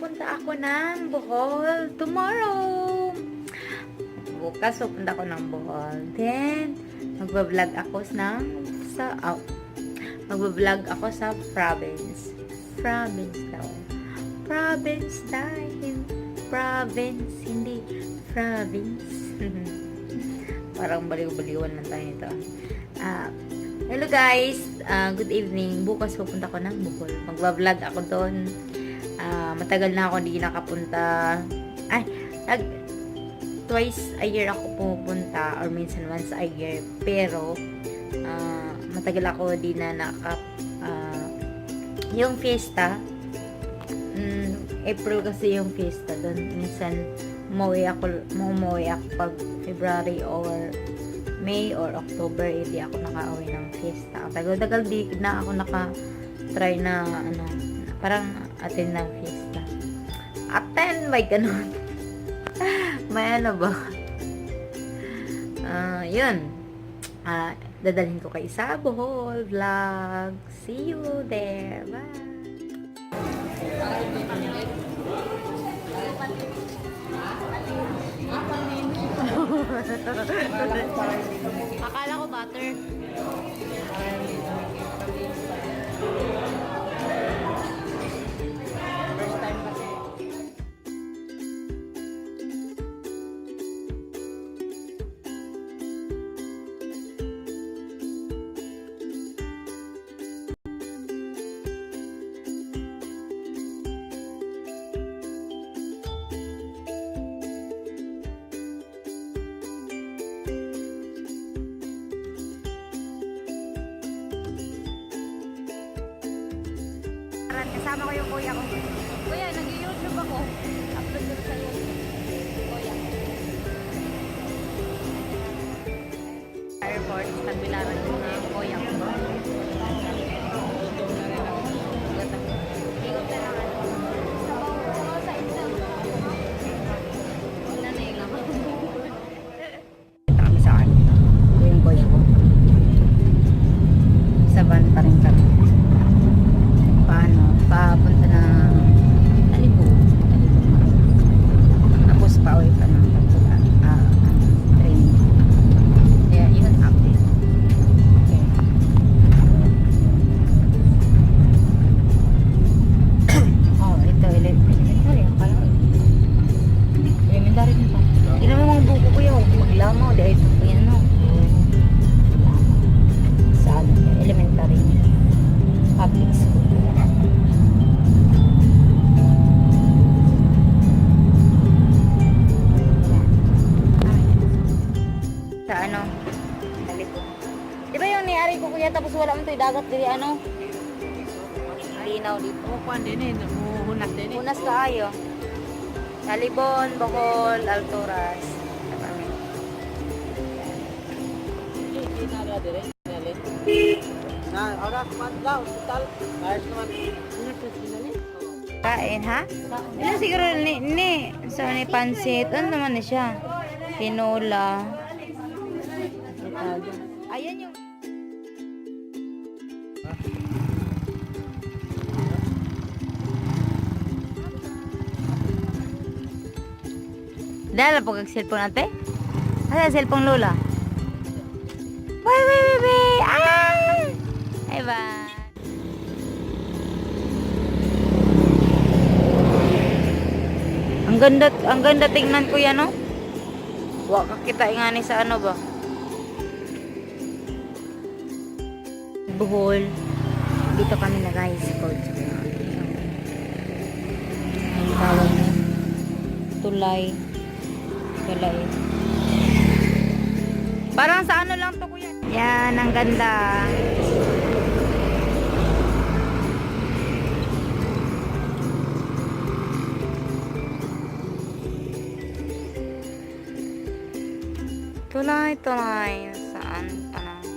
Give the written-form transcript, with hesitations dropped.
Pupunta ako ng Bohol tomorrow. Bukas pupunta ako ng Bohol. Then, magba-vlog ako ng sa oh, magba-vlog ako sa province. Province daw. Province dahil province, hindi province. Parang baliw-baliwan lang tayo nito. Ah, hello guys! Ah, good evening. Bukas pupunta ko ng Bohol. Magba-vlog ako doon. Ah, matagal na ako hindi nakapunta. Ay, twice a year ako pumupunta or minsan once a year. Pero, matagal ako di na yung fiesta, April kasi yung fiesta doon. Minsan, umuwi ako pag February or May or October, hindi ako nakauwi ng fiesta. Ang tagal-tagal di na ako naka-try na, ano, parang attend ng fiesta. Attend! May ganun. May ano ba? Ah, yun. Ah, dadalhin ko kayo sa Bohol vlog. See you there. Bye! Akala ko butter. First time kasi. Kasama ko yung kuya ko. Kuya, nag-YouTube ako. Upload ko sa YouTube. Kuya. Airport, Tagbilaran ko na yung kuya ko. Higop na lang ano. Sabaw sa isa. Wala na yung ako. Kami sa akin. Ito yung kuya ko. Sa van pa rin kami. Paano, papunta na Talibo. Talibo. Tapos pauwi pa ng Tagbilaran. Ah, ano, training. Kaya yun, update. Okay. Oh, ito, elementary. Akala ko. Elementary din pa. Tignan mo mga buko ko yun. Maglamaw. Dahil ito yan, no? Sa ano, elementary. Public school. Sa ano? Talibo. Di ba yung niari ko kuya tapos wala man to'y dagat diri ano? Linaw dito. O, kuan din eh. Hunas din eh. Unas kaayo. Talibon, Bohol, Alturas. Kami. Hindi na na dire. Dali. Na, oras man daw, hospital. Ayos naman. Kain ha? Ano siguro ni sa ni pansit. Ano naman ni siya? Tinola. Ayan yung Dala po kag cellphone ate? Asa cellphone lola? Bye bye bye bye. Ah! Bye bye. Ang ganda tingnan kuya no? Wa ka kita nga ni sa ano ba? Bohol. Dito kami na guys, coach. Ang tawag niya? Tulay. Tulay. Parang sa ano lang to kuya. Yan, ang ganda. Tulay, tulay. Saan? Ano?